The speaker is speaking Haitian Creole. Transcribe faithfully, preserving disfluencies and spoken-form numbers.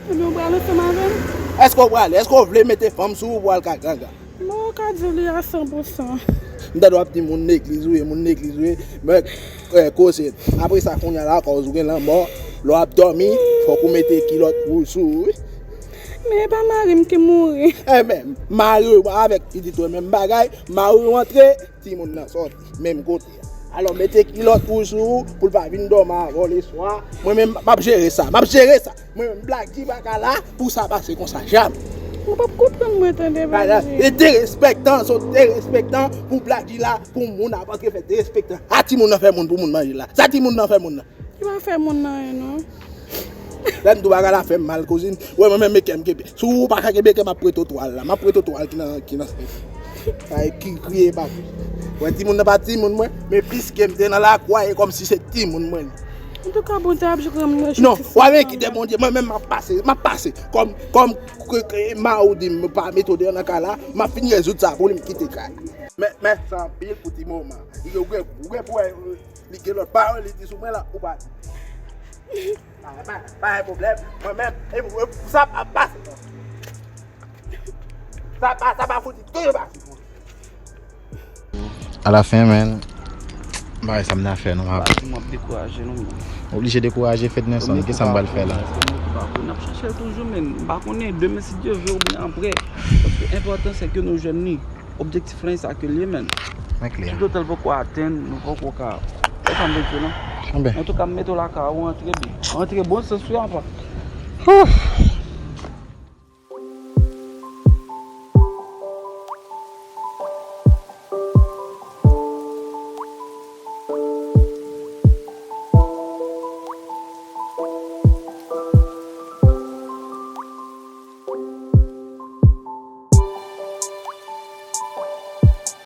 Ebyen, ou pral ansanm avè m? Èske w prale? Èske w vle mete fanm sou ou pou w al ka ganga? Bon, ou ka di li a san pou san. M tande w ap di moun legliz ou ye, moun legliz ou ye. Men, eh, koze. Apre sa, kounye a la, akoz ou gen lanmò, lè w ap dòmi, fòk ou mete kilòt wouj sou ou, wi. Men e pa mari m ki mouri. Eh, men, mari w avèk pitit ou, menm bagay, mari w antre, timoun nan sòti, menm kote a. Alò, mete kilòt wouj sou ou, pou l pa vin dòmi avè w leswa. Mwen menm, m ap jere sa, m ap jere sa. Mwen menm, Black G pa ka la pou sa pase konsa, jamè. Ou p ap konprann mwen tande, Black G. E derespektan, se derespektan pou Black G la, pou moun ap antre fè derespektan. A timoun nan fè moun pou moun manje la. Sa timoun nan fè moun nan. Li pa fè moun nan anyen, non. Lè m di w bagay la fè m mal, kouzin. Wè, mwen menm, men kè m kenbe. Si w pa ka kenbe kè, m ap prete w twal la. M ap prete w twal ki nan, ki nan. Ay, ki kriye pa. Wè, timoun nan pa timoun mwen, men piske m te nan lakwa, e kòmsi se timoun mwen. Antouka, Bondye ap jwenn mwen. Non, w ap kite Bondye. Mwen menm, m ap pase, m ap pase. Kòm, kòm ke, ke Mao di m pa mete w deyò nan kay la, m ap fin rezoud sa pou li, m kite kay la. Men, men, sa anpil pou ti moman. Ou gen, ou gen pou wè, li gen lòt pawòl, li di sou mwen la, ou pa di. Pa, pa, pa gen pwoblèm. Mwen menm, e pou, e pou sa pa pase. Sa pa, sa pa fouti toujou pase. Alafen, men, bagay sa m nan fè, non, papa. M ap dekouraje, non, men. Oblije dekouraje, Fednerson, ki sa m pral fè la? Paske mwen ki pa bon. N ap chèche l toujou, men. M pa konnen, demen, si Dye vle, oubyen apre. Paske enpòtan, se ke nou jwenn li. Objektif lan, e sa ke l ye, men. Mwen klè. Tout otan l poko atenn, nou poko ka. E sa m vle di w, non? Anben. Antouka, m mete w lakay ou, antre byen. Antre bon sans wi, apa. Ouf!